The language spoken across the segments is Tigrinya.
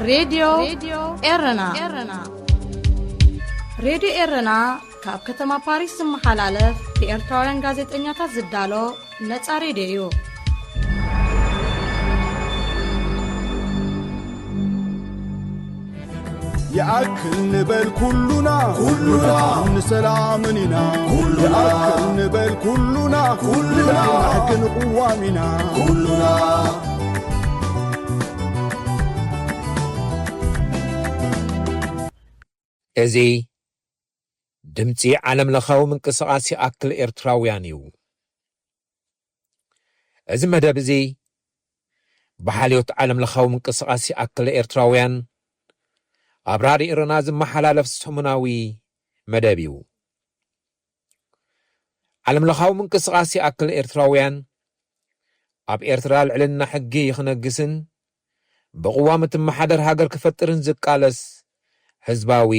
ሬድዮ ኤረና። ሬድዮ ኤረና ካብ ከተማ ፓሪስ ዝመሓላለፍ ብኤርትራውያን ጋዜጠኛታት ዝዳሎ ነጻ ሬድዮ እዩ። ይኣክል ንበል ኩሉና፣ ኩሉና ንሰላምን ኢና። ኩሉና ይኣክል ንበል ኩሉና፣ ኩሉና ንሕግን ቅዋም ኢና። ኩሉና እዚ ድምጺ ዓለምለኻዊ ምንቅስቓስ ይኣክል ኤርትራውያን እዩ። እዚ መደብ እዚ ብሓልዮት ዓለምለኻዊ ምንቅስቓስ ይኣክል ኤርትራውያን ኣብ ራድዮ ኤረና ዝመሓላለፍ ሰሙናዊ መደብ እዩ። ዓለምለኻዊ ምንቅስቓስ ይኣክል ኤርትራውያን ኣብ ኤርትራ ልዕልና ሕጊ ክነግስን ብቕዋም እትመሓደር ሃገር ክፈጥርን ዝቃለስ ህዝባዊ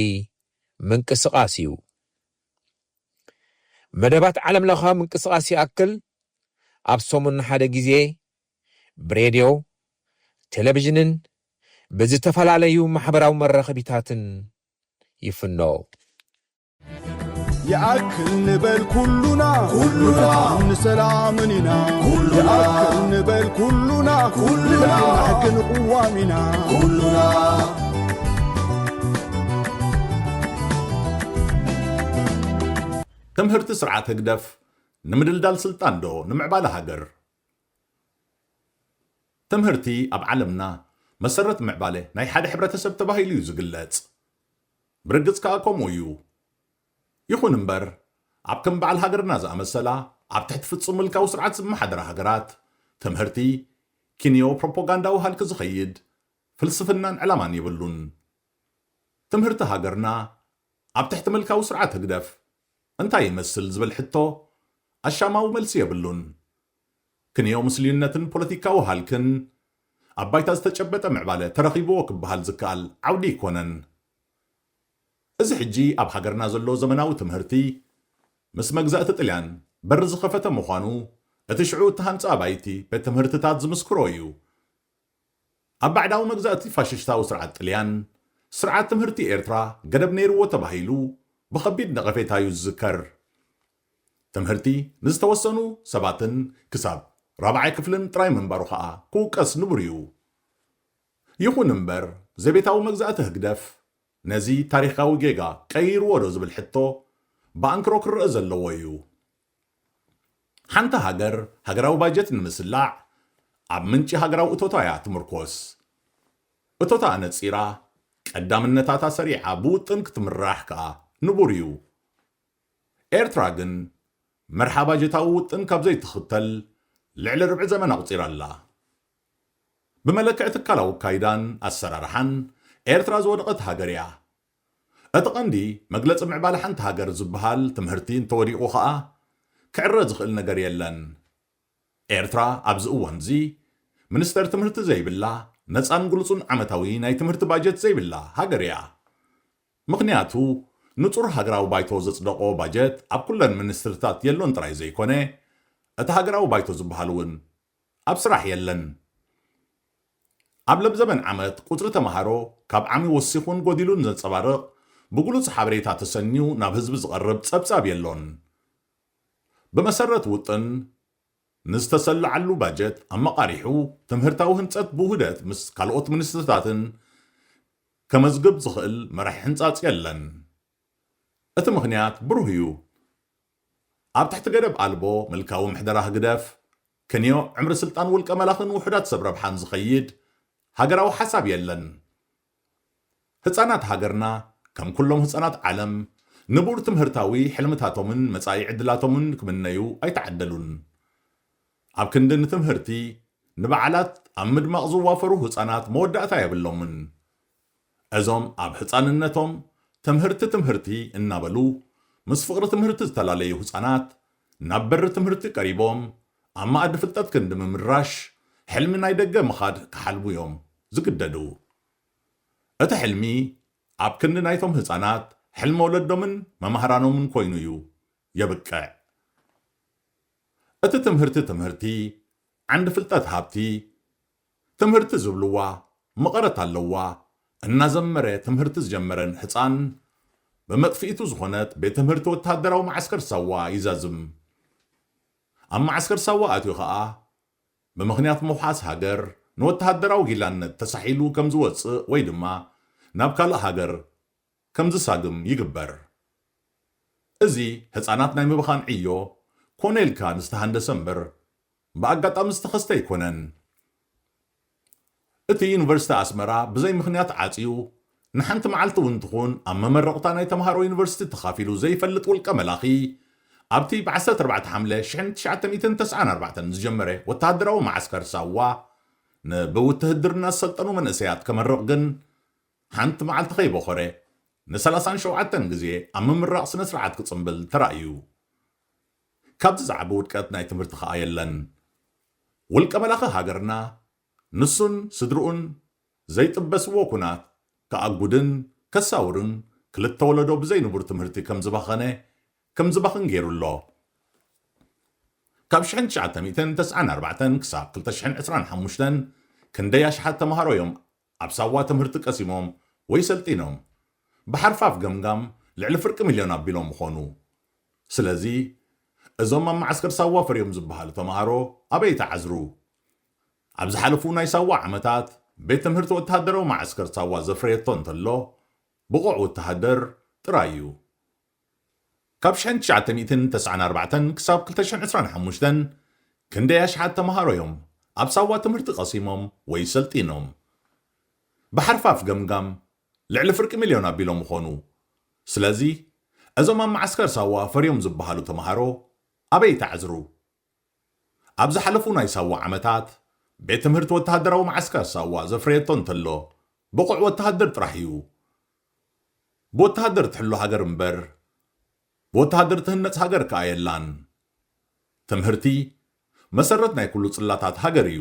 ምንቅስቓስ እዩ። መደባት ዓለምለኻዊ ምንቅስቓስ ይኣክል ኣብ ሰሙን ሓደ ግዜ ብሬድዮ፣ ቴሌቪዥንን ብዝተፈላለዩ ማሕበራዊ መራኸቢታትን ይፍኖ። ይኣክል ንበል ኩሉና፣ ኩሉና ንሰላምን ኢና። ኩሉና ይኣክል ንበል ኩሉና፣ ኩሉና ንሕግን ቅዋም ኢና። ኩሉና ትምህርቲ ስርዓት ህግደፍ ንምድልዳል ስልጣን ዶ ንምዕባለ ሃገር? ትምህርቲ ኣብ ዓለምና መሰረት ምዕባለ ናይ ሓደ ሕብረተሰብ ተባሂሉ እዩ ዝግለጽ። ብርግጽ ከኣ ከምኡ እዩ። ይኹን እምበር፣ ኣብ ከም በዓል ሃገርና ዝኣመሰላ ኣብ ትሕቲ ፍጹም ምልካዊ ስርዓት ዝመሓደራ ሃገራት፣ ትምህርቲ ኪንዮ ፕሮፓጋንዳዊ ሃልኪ ዝኸይድ ፍልስፍናን ዕላማን የብሉን። ትምህርቲ ሃገርና ኣብ ትሕቲ ምልካዊ ስርዓት ህግደፍ እንታይ ይመስል ዝብል ሕቶ ኣሻማዊ መልሲ የብሉን። ክንዮ ምስልዩነትን ፖለቲካዊ ሃልክን ኣብ ባይታ ዝተጨበጠ ምዕባለ ተረኺብዎ ክበሃል ዝከኣል ዓውዲ ኣይኮነን። እዚ ሕጂ ኣብ ሃገርና ዘሎ ዘመናዊ ትምህርቲ ምስ መግዛእቲ ጥልያን በሪ ዝኸፈተ ምዃኑ እቲ ሽዑ እተሃንጸ ኣባይቲ ቤት ትምህርትታት ዝምስክሮ እዩ። ኣብ ባዕዳዊ መግዛእቲ ፋሽሽታዊ ስርዓት ጥልያን፣ ስርዓት ትምህርቲ ኤርትራ ገደብ ነይርዎ ተባሂሉ ብኸቢድ ነቐፌታ እዩ ዝዝከር። ትምህርቲ ንዝተወሰኑ ሰባትን ክሳብ ራብዓይ ክፍልን ጥራይ ምንባሩ ኸኣ ክውቀስ ንቡር እዩ። ይኹን እምበር፣ ዘቤታዊ መግዛእቲ ህግደፍ ነዚ ታሪኻዊ ጌጋ ቀይርዎ ዶ ዝብል ሕቶ ብኣንክሮ ክረአ ዘለዎ እዩ። ሓንቲ ሃገር ሃገራዊ ባጀት ንምስላዕ ኣብ ምንጪ ሃገራዊ እቶታ እያ ትምርኮስ። እቶታ ኣነጺራ፣ ቀዳምነታታ ሰሪዓ ብውጥን ክትምራሕ ከኣ ንቡር እዩ። ኤርትራ ግን መርሓ ባጀታዊ ውጥን ካብ ዘይትኽተል ልዕሊ ርብዒ ዘመን ኣቑጺራ ኣላ። ብመለክዕ ትካላዊ ኣካይዳን ኣሰራርሓን ኤርትራ ዝወደቐት ሃገር እያ። እቲ ቀንዲ መግለጺ ምዕባለ ሓንቲ ሃገር ዝበሃል ትምህርቲ እንተወዲቑ ኸኣ ክዕረ ዝኽእል ነገር የለን። ኤርትራ ኣብዚ እዋንዚ ሚኒስተር ትምህርቲ ዘይብላ ነጻን ግሉጽን ዓመታዊ ናይ ትምህርቲ ባጀት ዘይብላ ሃገር እያ። ምኽንያቱ ንጹር ሃገራዊ ባይቶ ዘጽደቖ ባጀት ኣብ ኩለን ሚኒስትርታት የሎን ጥራይ ዘይኮነ እቲ ሃገራዊ ባይቶ ዝበሃል እውን ኣብ ስራሕ የለን። ኣብ ለብዘበን ዓመት ቁጽሪ ተመሃሮ ካብ ዓሚ ወሲኹን ጎዲሉን ዘንጸባርቕ ብግሉጽ ሓበሬታ ተሰንዩ ናብ ህዝቢ ዝቐርብ ጸብጻብ የሎን። ብመሰረት ውጥን ንዝተሰልዓሉ ባጀት ኣመቓሪሑ ትምህርታዊ ህንጸት ብውህደት ምስ ካልኦት ሚኒስትርታትን ከመዝግብ ዝኽእል መራሒ ሕንጻጽ የለን። እቲ ምኽንያት ብሩህ እዩ። ኣብ ትሕቲ ገደብ ኣልቦ ምልካዊ ምሕደራ ህግደፍ ክንዮ ዕምሪ ስልጣን ውልቀ መላኽን ውሑዳት ሰብ ረብሓን ዝኸይድ ሃገራዊ ሓሳብ የለን። ህጻናት ሃገርና ከም ኩሎም ህጻናት ዓለም ንቡር ትምህርታዊ ሕልምታቶምን መጻኢ ዕድላቶምን ክምነዩ ኣይተዓደሉን። ኣብ ክንዲ ንትምህርቲ ንበዓላት ኣብ ምድማቕ ዝዋፈሩ ህጻናት መወዳእታ የብሎምን። እዞም ኣብ ህጻንነቶም ትምህርቲ ትምህርቲ እናበሉ ምስ ፍቕሪ ትምህርቲ ዝተላለዩ ህጻናት ናብ በሪ ትምህርቲ ቀሪቦም ኣብ መኣዲ ፍልጠት ክንዲ ምምራሽ ሕልሚ ናይ ደገ ምኻድ ክሓልሙ እዮም ዝግደዱ። እቲ ሕልሚ ኣብ ክንዲ ናይቶም ህጻናት ሕልሚ ወለዶምን መማህራኖምን ኮይኑ እዩ የብቅዕ። እቲ ትምህርቲ ትምህርቲ ዓንዲ ፍልጠት ሃብቲ ትምህርቲ ዝብልዋ መቐረት ኣለዋ እናዘመረ ትምህርቲ ዝጀመረን ህፃን፣ ብመጥፍኢቱ ዝኾነት ቤት ትምህርቲ ወተሃደራዊ መዓስከር ሳዋ ይዛዝም። ኣብ መዓስከር ሳዋ ኣትዩ ኸኣ፣ ብምኽንያት ምውሓስ ሃገር፣ ንወተሃደራዊ ጊላነት ተሳሒሉ ከም ዝወፅእ ወይ ድማ ናብ ካልእ ሃገር ከም ዝሳግም ይግበር። እዚ ህፃናት ናይ ምብኻን ዕዮ ኮነ ኢልካ ንዝተሃንደሰ እምበር፣ ብኣጋጣሚ ዝተኸስተ ኣይኮነን። እቲ ዩኒቨርሲቲ ኣስመራ ብዘይ ምኽንያት ዓጽዩ፣ ንሓንቲ መዓልቲ እውን ትኹን ኣብ መመረቕታ ናይ ተምሃሮ ዩኒቨርሲቲ ተኻፊሉ ዘይፈልጥ ውልቀ መላኺ፣ ኣብቲ ብ ዓሰርተ ኣርባዕተ ሓምለ ሽሕን ትሽዓተ ሚእትን ተስዓን ኣርባዕተን ዝጀመረ ወተሃደራዊ መዓስከር ሳዋ፣ ንብውትህድርና ዝሰልጠኑ መንእሰያት ከመርቕ ግን፣ ሓንቲ መዓልቲ ከይበኾረ፣ ንሰላሳን ሸውዓተን ግዜ ኣብ ምምራቕ ስነ ስርዓት ክጽምብል ተራእዩ። ካብዚ ዝዓቢ ውድቀት ናይ ትምህርቲ ኸኣ የለን። ውልቀ መላኺ ሃገርና፣ ንሱን ስድርኡን ዘይጥበስዎ ኩናት ከኣጉድን ከሳውርን፣ ክልተ ወለዶ ብዘይ ንቡር ትምህርቲ ከም ዝባኸነ፣ ከም ዝባኽን ገይሩ ኣሎ። ካብ ሽሕን ትሽዓተ ሚእትን ተስዓን ኣርባዕተን ክሳብ ክልተ ሽሕን ዕስራን ሓሙሽተን ክንደይ ኣሽሓት ተምሃሮ እዮም ኣብ ሳዋ ትምህርቲ ቀሲሞም ወይ ሰልጢኖም? ብሓርፋፍ ገምጋም ልዕሊ ፍርቂ ሚልዮን ኣቢሎም ምኾኑ። ስለዚ፣ እዞም ኣብ መዓስከር ሳዋ ፈርዮም ዝበሃሉ ተምሃሮ ኣበይ ተዓዝሩ? ኣብ ዝሓለፉ ናይ ሳዋ ዓመታት፣ ቤት ትምህርቲ ወተሃደራዊ መዓስከር ሳዋ ዘፍረየቶ እንተሎ፣ ብቑዕ ወተሃደር ጥራይ እዩ። ካብ ሽሕን ትሽዓተ ሚእትን ተስዓን ኣርባዕተን ክሳብ ክልተ ሽሕን ዕስራን ሓሙሽተን ክንደይ ኣሽሓት ተምሃሮ እዮም ኣብ ሳዋ ትምህርቲ ቀሲሞም ወይ ሰልጢኖም? ብሓርፋፍ ገምጋም ልዕሊ ፍርቂ ሚልዮን ኣቢሎም ምኾኑ። ስለዚ፣ እዞም ኣብ መዓስከር ሳዋ ፈርዮም ዝበሃሉ ተምሃሮ ኣበይ ተዓዝሩ? ኣብ ዝሓለፉ ናይ ሳዋ ዓመታት፣ ቤት ትምህርቲ ወተሃደራዊ መዓስከር ሳዋ ዘፍረየቶ እንተሎ፣ ብቑዕ ወተሃደር ጥራሕ እዩ። ብወተሃደር ትሕሎ ሃገር እምበር፣ ብወተሃደር ትህነጽ ሃገር ከኣ የላን። ትምህርቲ መሰረት ናይ ኩሉ ጽላታት ሃገር እዩ።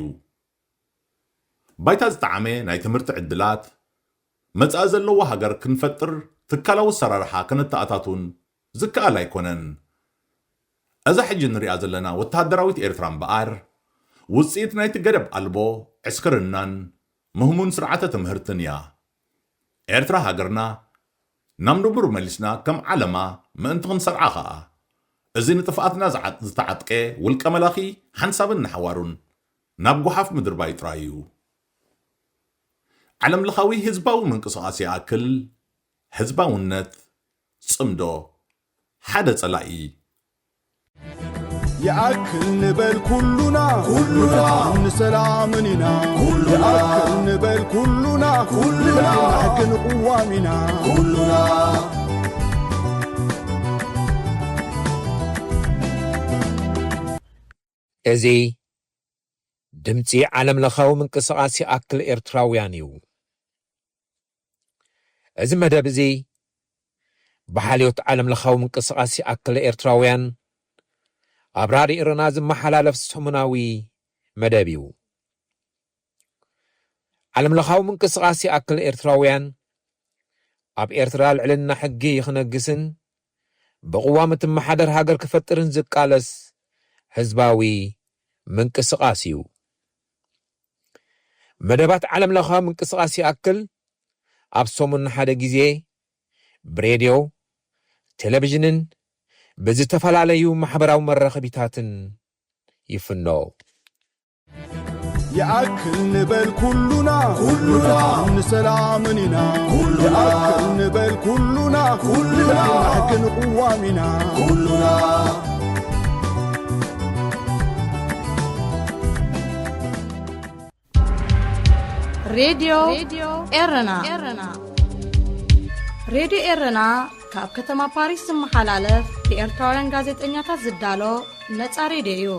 ባይታ ዝጠዓመ ናይ ትምህርቲ ዕድላት፣ መጻኢ ዘለዎ ሃገር ክንፈጥር ትካላዊ ኣሰራርሓ ከነተኣታቱን ዝከኣል ኣይኮነን። እዛ ሕጂ ንሪኣ ዘለና ወተሃደራዊት ኤርትራ እምበኣር፣ ውጽኢት ናይቲ ገደብ ኣልቦ ዕስክርናን ምህሙን ስርዓተ ትምህርትን እያ። ኤርትራ ሃገርና ናብ ንቡር መሊስና ከም ዓለማ ምእንቲ ክንሰርዓ ኸኣ፣ እዚ ንጥፍኣትና ዝዓ-፣ ዝተዓጥቀ ውልቀ መላኺ ሓንሳብን ንሓዋሩን ናብ ጓሓፍ ምድርባይ ጥራይ እዩ። ዓለምለኻዊ ህዝባዊ ምንቅስቓስ ይኣክል ህዝባውነት፣ ጽምዶ፣ ሓደ ጸላኢ። ይኣክል ንበል ኩሉና፣ ኩሉና፣ ንሰላምን ኢና። ኩሉና። ይኣክል ንበል ኩሉና፣ ኩሉና፣ ንሓቂ ንቅዋም ኢና። ኩሉና። እዚ ድምጺ ዓለምለኻዊ ምንቅስቓስ ይኣክል ኤርትራውያን እዩ። እዚ መደብ እዚ ብሓልዮት ዓለምለኻዊ ምንቅስቓስ ይኣክል ኤርትራውያን ኣብ ራድዮ ኤረና ዝመሓላለፍ ሰሙናዊ መደብ እዩ። ዓለምለኻዊ ምንቅስቓስ ይኣክል ኤርትራውያን ኣብ ኤርትራ ልዕልና ሕጊ ክነግስን ብቕዋም እትመሓደር ሃገር ክፈጥርን ዝቃለስ ህዝባዊ ምንቅስቓስ እዩ። መደባት ዓለምለኻዊ ምንቅስቓስ ይኣክል ኣብ ሰሙን ሓደ ግዜ ብሬድዮ፣ ቴሌቪዥንን ብዝተፈላለዩ ማሕበራዊ መራኸቢታትን ይፍኖ። ይኣክል ንበል ኩሉና፣ ኩሉና፣ ንሰላምን ኢና። ኩሉና። ይኣክል ንበል ኩሉና፣ ኩሉና፣ ንሓቂ ንቅዋም ኢና። ኩሉና። ሬድዮ ኤረና። ሬድዮ ኤረና ካብ ከተማ ፓሪስ ዝመሓላለፍ ብኤርትራውያን ጋዜጠኛታት ዝዳሎ ነጻ ሬድዮ እዩ።